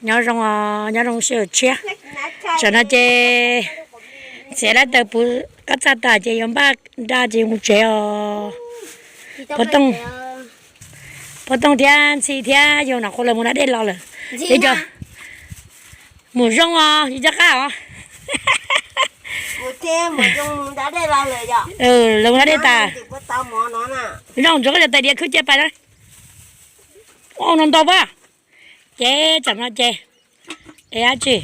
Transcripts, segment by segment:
Nyob zoo os, nyob zoo sawv daws tshiab. Tsam no ces txiav lab taws puv kab txaj tas ces yuav npaj nra ces mus tsev os. Pov Tooj, Pov Tooj thiab Ntxhi thiab yog Nom Qhuav lawv mus da dej los lawm. Ces cov mus zoo os, yus cov qab os. Lawv mus da dej tas. Zoo ntsuav koj cov tais diav khwb cia pais na. Ua no ntau pab. Ces tsam no ces es dab tsi,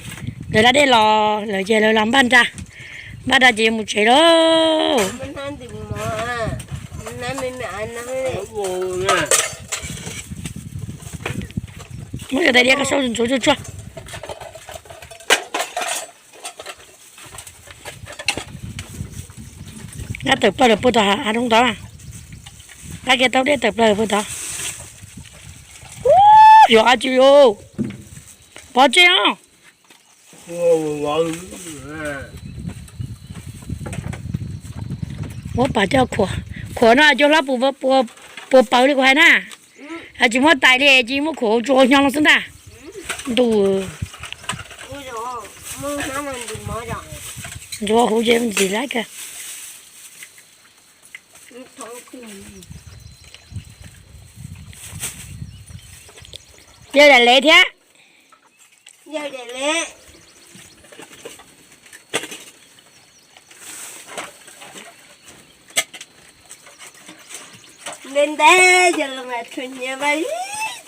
lawv da dej los lawm ces lawv los npaj nra, npaj nra ces yuav mus tsev lauj. Muab cov tais diav koj saub ntsuav tsuag tsuag. Nqa tawm plaws lawm puag tom hav zoov tod. Nqa kiag taub dej tawm plaws lawm puag tod. Yog dab tsi os? Pov tseg os. Muab pas coj khuam, khuam no cov hlob puas paws li kuv hais na. Tsis muab tais li, tsis muab khuam tsuas hnyo los xwb ntag. Ntuj, ntxuav huv ces ntxim lawm kawg. Yawg daim lev thiab. Ntev ntev yog los mas tshuav hniav mas,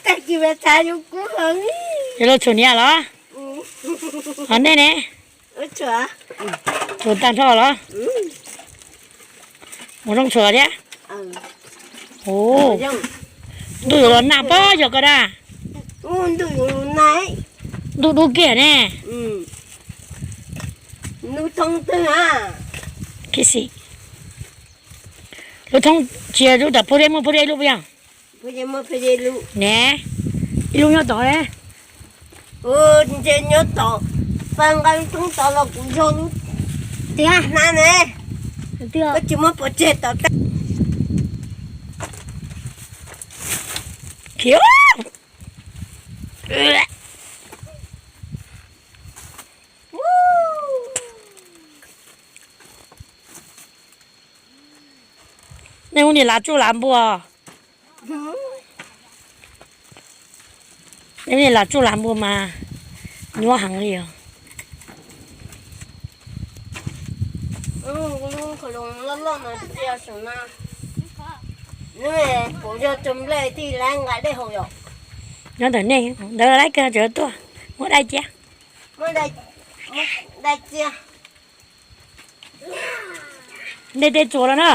tag kis mas tshav yuav kub heev. Yog los tshuav hniav los? Ho nej ne? Tshuav tag nrho los? Mus zoo tshuav thiab. Ntuj yuav los nag pob yog koj dab. Ntuj dub kiag ne. Lub thoob tsis yog lub tom pub dej muaj pub dej lub puas yog? Ne, ib lub nyob tod ne. Nyob tod, pab nqa lub thoob tod los kuv zog lub tiag hnab ne. Koj tsis muab pov tseg tod tag. Khiav. Nej ua niam lav tsuj lav npua. Nej ua niam lav tsuj lav npua mas nyuaj heev li os. Nyob ntawm nej ntawd lawv kawg tseem tuaj, muab dai cia. Dai cia. Dej tej tsuas los na.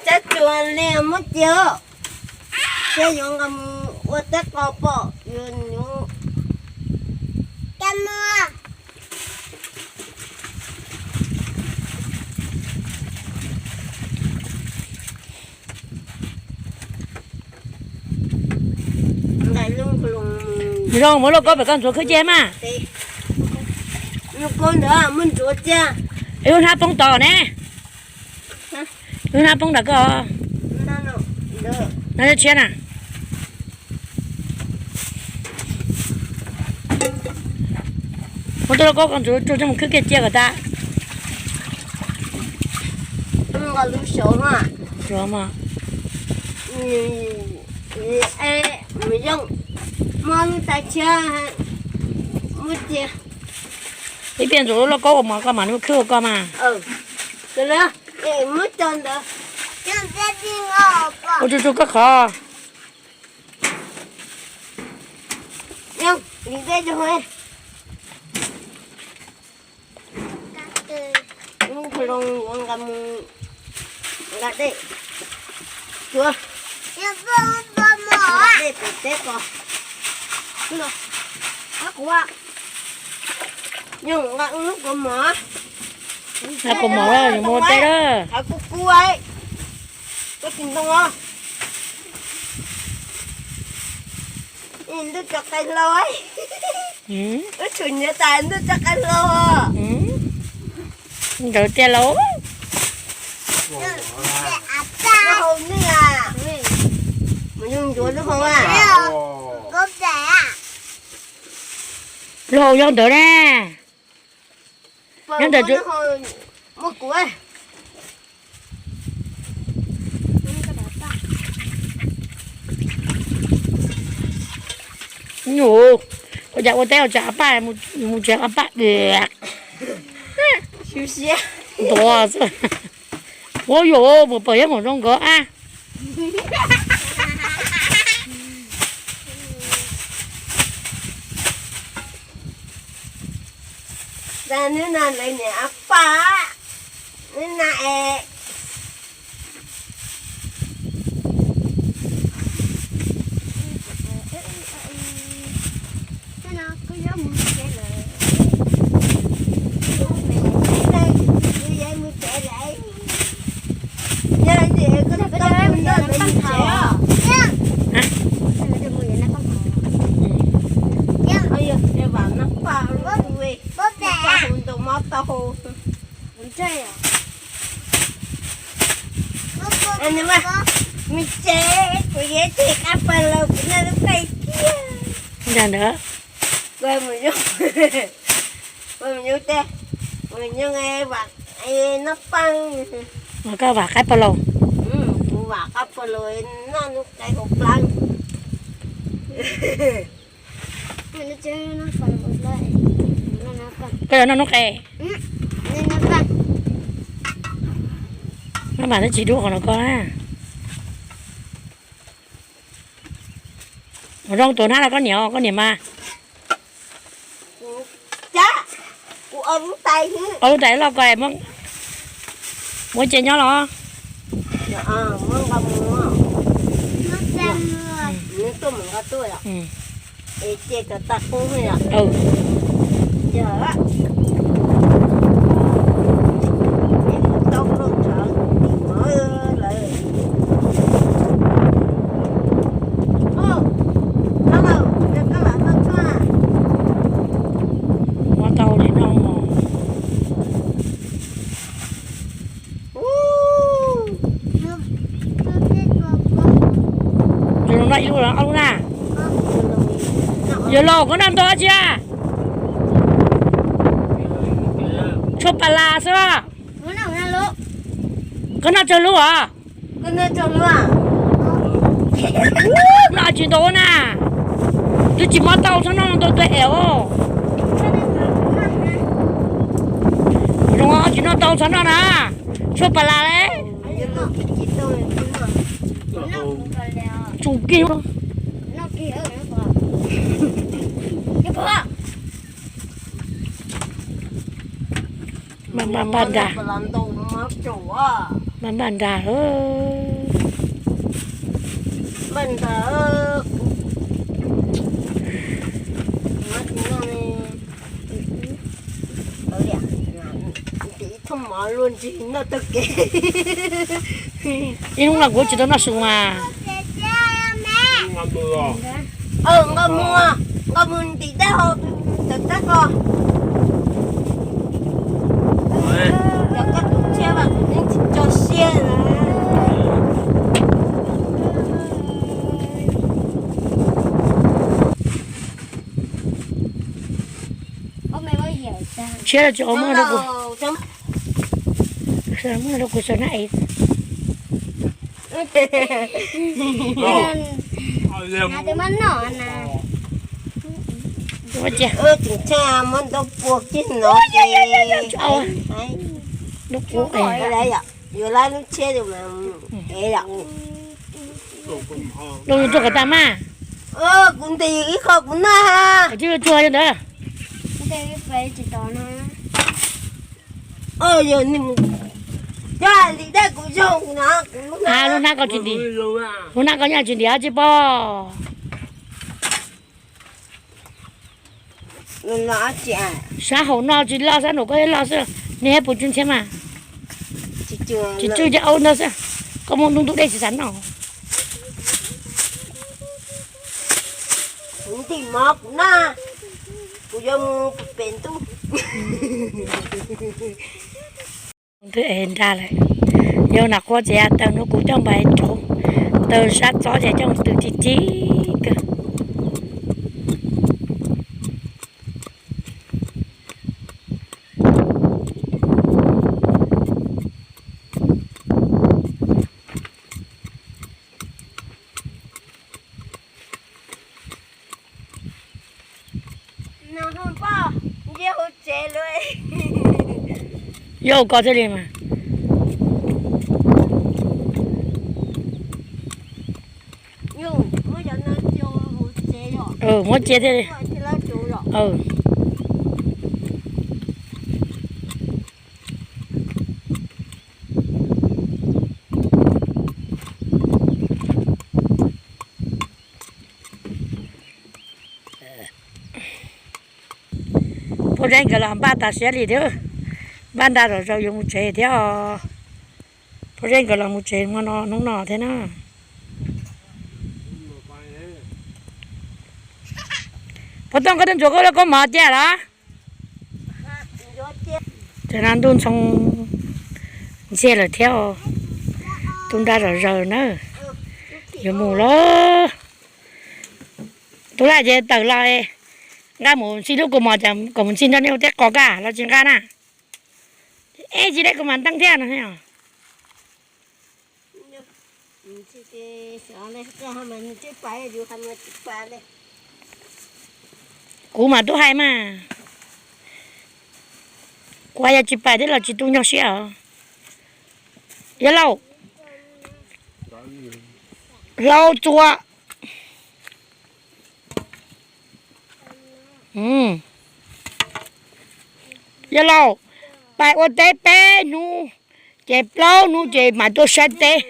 Cab tsuas li muab cia, thiab yuav nqa mus ua teb qos pom yuav nyuv. Zoo, muab lauj kaub pem koj ntxuav khwb cia mas. Lauj kaub ntawd muab ntxuav cia. Lub hnab poob tod ne. Lub hnab poob ntawm koj. Hnab tshiab na. Muab tau lauj kaub koj ntxuav tsuag coj mus khwb kiag cia kom tas. Ib pliag ntxuav lub lauj kaub ua mov koj mam li khwb ua koj mas. Ua tsuag tsuag koj qhov. Nqa dej, nqa dej pem teb ko. Nqa lub kaus mom, nqa kaus mom los yuav mus ua teb lawm. Kuv kub, koj tsis ntoo os. Ntuj tso qai hlau, wb tshum nyiav tas ntuj tso qai hlau. Nkawd tiag lauj. Hau nej, mus ncuav lub hau. Lub hau nyob ntawd na. Nyob ntawd. Nyuj, ua cas ua teb ua tsav qab paj, mus tsev qab paj. Ntuav xwb. Ua yuav mus pawg yeeb mus zoo nkawd a. Hnub no lawv niam paj, hnub no es Mus tsev, kuv yuav tseg qab pawg laus kuv noj lub qaib thiab. Ntawd, mus nyob, mus nyob, mus nyob vam noj paj. Koj vam qaib pawg laus. Kuv vam qaib pawg laus noj lub qaib hauv plab. Koj yuav noj nub qe. Maj mam twb tsis dub qhov no koj na. Mus zoo tus hnab los koj niam, koj niam mas. Ob lub tais loj ko, muab ces nyob los. Muab tau li no. Yog los noj ib lub los ob lub na. Yog los koj noj ntau dab tsi a? Tshuaj pas las xwb. Koj noj tsawg lub os? Noj tsis ntau na. Twb tsis mob tau txhob noj ntau tuaj es os. Zoo tsis noj tau txhob noj na. Tshuaj pas las le. Tsum kiag. Npaj npaj nras, npaj npaj nras. Ib hnub no kuv tsis tau noj su mas. Nkauj mus, nkauj mus ntim dab hau cov tab ko. Cov koj tus tshiab mas kuv yeej tsis tso siab na. Tshiab tsis muaj, muaj rau kuv sawv na es. Tseem tshe muab ntau puas kiag no ces. Yuav lab lub tsheb los tuaj kom tas mas. Kuv ntes ib qho kuv noj ha. Tsuag ntawd. Lub hnab ko tsis ntim, lub hnab ko nyob tsis ntim tsis pom. Sab hauv no tsis loj, sab nraum ko loj xwb. Nej puas tsw ntxhiab mas? Tsis tsw, ces aub ntawd xwb. Koj muab ntub ntub dej tsis xav noj. Kuv ntim mov kuv noj, kuv yuav mus pem ntuj. Twb es nra lawm, yog nas quab txiav taws no kuv coj npais rauv, taws sab txob ces coj mus tws ci ci kawg. Yog ko thiaj li mas. Muab cia thiaj li. Phauj Zeeb nkawd los npaj tas siab li thiab, npaj nra zom zaws yuav mus tsev thiab os. Phauj Zeeb nkawd los mus tsev hmo no hnub no thiab na. Phauj Tooj, koj twb ntxuav koj lub kaub mov cia los? Tam no ntuj ntxhoo ntxiag lawm thiab, tu nra zom zaws na, yuav mus lawm. Tus laj ces tawm los, nqa mus ntxig lub kaus mom, kom mus ntxig nrog nej ua teb qos kaj los tsis nqa na. Eb, tsis deb kuv mam nteej thiab no. Kuv mas tub hais mas, kuv hais yog tsis pais thiab los tsis tu nyuag siab os. Yawg laus, hlau txua. Yawg laus, pais ua teb peb hnub, ces plaub hnub ces mam tuaj saib teb.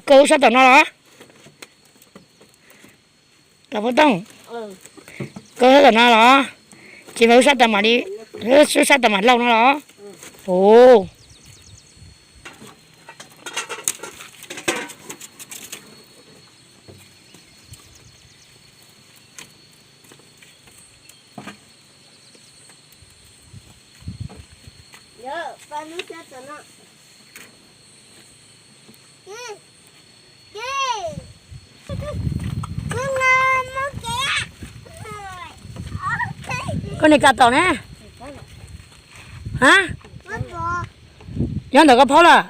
Kaw sab tom no los? Los Phauj Tooj, kaw sab tom no los? Ces mas lub sab tawm mam li, lub sab tawm mam lauj no los? Ua Koj niam kab tom ne? Ha? Nyob ntawm koj phaub lawm.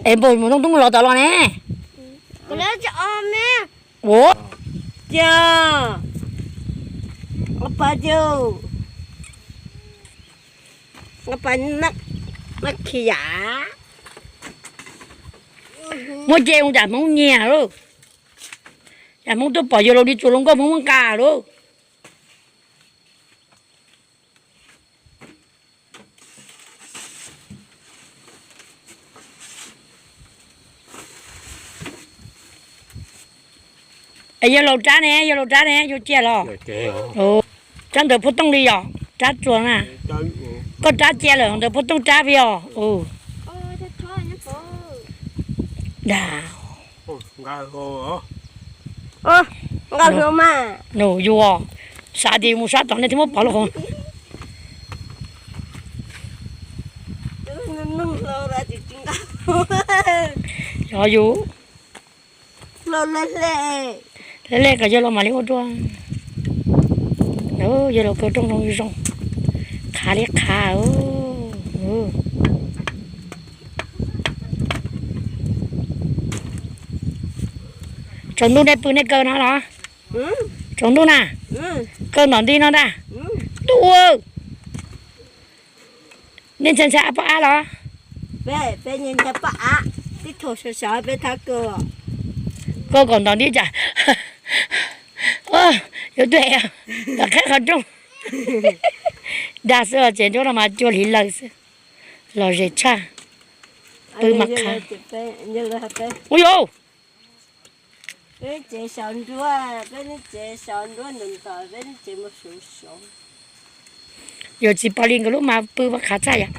Es npawg mus tooj tub mus los tom los ne? Ua, cia, ua pa cia, ua pa, nab khi yam. Muab ce mus cas Hmoob nyiag lauj. Cas Hmoob tuaj pom yuav laus li tsuas hluas nkauj Hmoob muab nqa lauj. Es yawg laus rab ne, yawg laus rab ne, yuav cia los? Rab ntawm Phauj Tooj li yom, rab tsuas na. Koj rab cia lawm ntawm Phauj Tooj rab peb os. Nqa hlo mas. Nws yuav xav tias mus sab tom nej thiaj muab pov lub qhov. Yog yus. Hle hle kom yawg laus mam li ua dua. Yawg laus kaw rooj zoo zoo, qhav li qhav. Tsaus ntuj nej pw nej kaw no los? Tsaus ntuj na, kaw ntom nti no ntag. Ntuj, nej ntshai ntshai poj ab los? Kaw kom ntom nti cas. Yuav tuaj tom qab qhov rooj. Dag xwb os, tsev nruab no mas cua hliv lawm xwb. Lom zem tshaj. Pw mas qhav. Ua yau. Yog txiv Pov Lis nkawd lub mas pw mas qhav tshaj yom.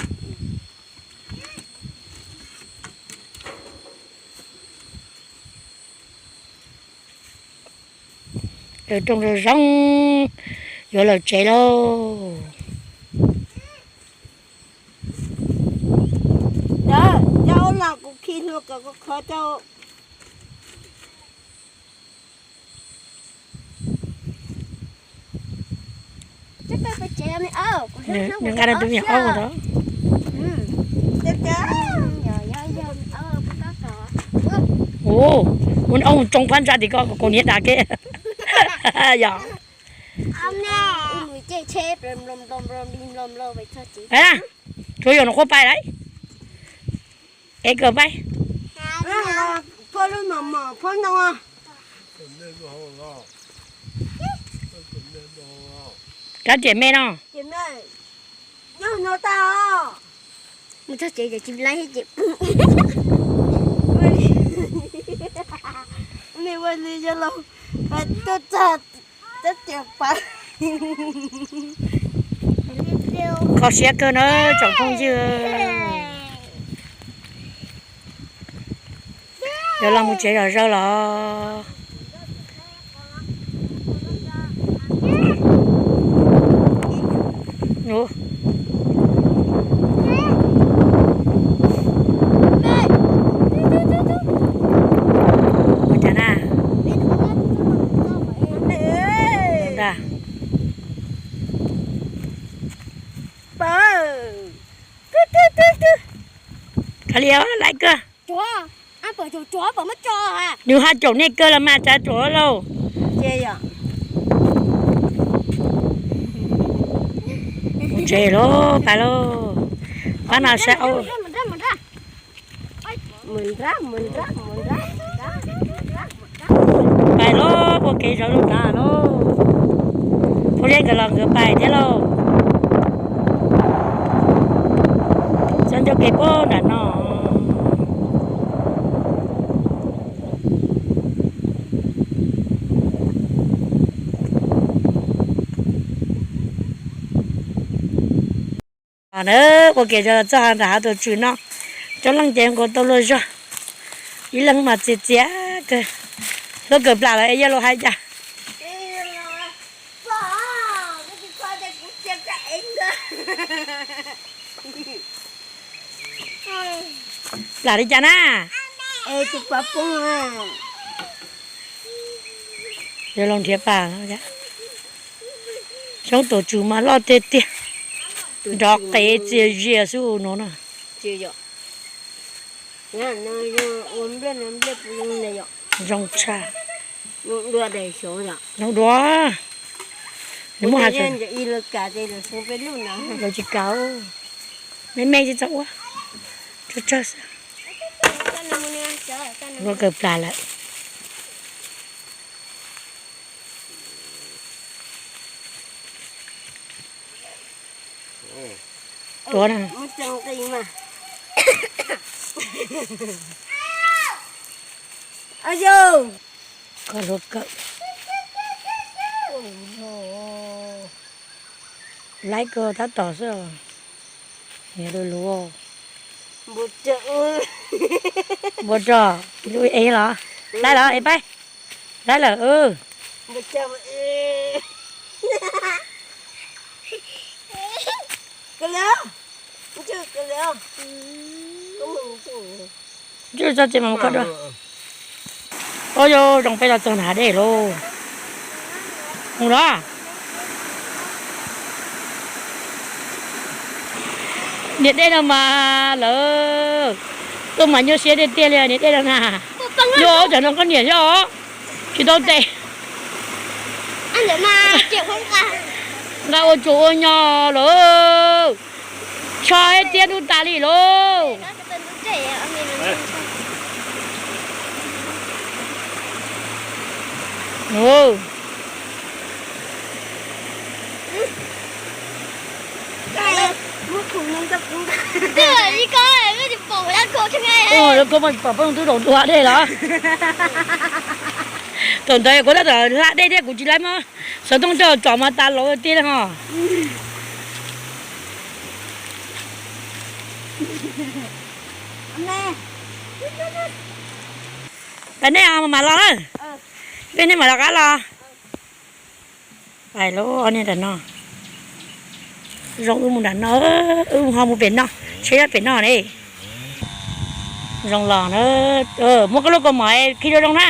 Kaw rooj zoo zoo, yuav lawm tsev lauj. Nws nqa rau tus me nyuam aub ntawd. Ua, ua tsoo phab ntsa tim ko, kaus hniav dag kev. Yog. Tsuav yog no qhuav pais lawm. Es kawm pais. Kab riam me no. Kho siab kawg na tsoom phooj ywg. Yuav los mus tsev zom zaws los. Ua cas na? Kav liam laiv kawg. Nws ho caum nej kawg los mas tsav tsuav lauj. Mus tsev lauj, pais lauj. Pab no saib. Pais lauj, ua kev zov lub nrad lauj. Phooj ywg nkawd los nkawd pais thiab lauj. Txog ncauj kev puag nram no. Na, ua kev zov los txog nram hav tuam tswm no, coob leej ces nkaus tau luag zog, ib leeg mas txias txias kawg. Hlub kawg plam lawm es yog luag hais cas? Plam li cas na? Yuav los nrhiav pam. Xyoob tuam tswm mas loj tiag tiag, nrov qev txias zias xwb no na. Zoo tshaj. Zoo dua. Muab has, lawv tsis kav, me me tsis txhob ua, tsawg tsawg xwb. Ua kawg plas lawm. Tuav na. Koj luag kawm. Laib kawg tab tom xwb. Niam luag luag. Npua rog, lub es los. Laib los es pab. Laib lawm. Ntswj txoj tsev mas mus koj dua. Ua yog zoo peb los txog nram dej lauj. Mus los. Niam dej no mas lawm, tuaj mas nyuaj siab tiag tiag li niam dej no na. Nyuaj cov no koj niam xwb os, tsis tau tes. Nqa ua tsuas ua nyo lawm, tsho thiab ntuj tas li lauj. Lawv koj mas pom peb twb daus ntua dej los. Thaum ntawd kuv tab tom hla dej thiab kuv tsis laib muab xov tooj coj tsom mas tas lauv tiag li ho. Pais nej mam los na, peb nej mam rov qab los. Pais lauj, ob niag nram no. Zoo wb mus nram no, wb ho mus pem no, tsheb nyob pem no ne. Zoo los na, muab koj lub kaus mom khi zoo zoo na.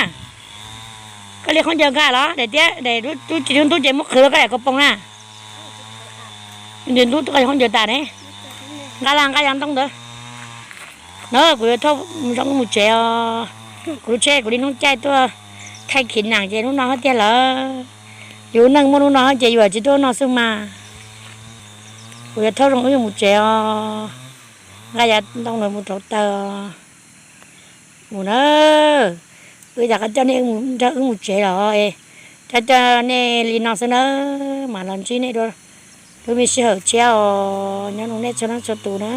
Koj li khaub ncaws nqa los, daim tiab, daim tsis ntub ces muab qhwv koj daim kaus poom na. Nws ntub koj khaub ncaws tas ne. Nqa los nqa yog ntoo ntawd. Na kuv yuav thauj zoo mus tsev os. Kuv lub tsheb kuv li hnub caij tuaj thaij khiv nam ces hnub no hab tiag lawm. Yus neej muaj hnub no hab ces yus tsis tuaj no xwb mas. Kuv yuav thauj zoo wb mus tsev os. Nqa yav ntoo mus rauv taws os. Mus na, wb rov qab coj nej nrog wb mus tsev los, coj coj nej li no xwb na, mam los ntsib nej dua lub me sij hawm tshiab os. Nyob zoo nej txhua leej txhua tus na.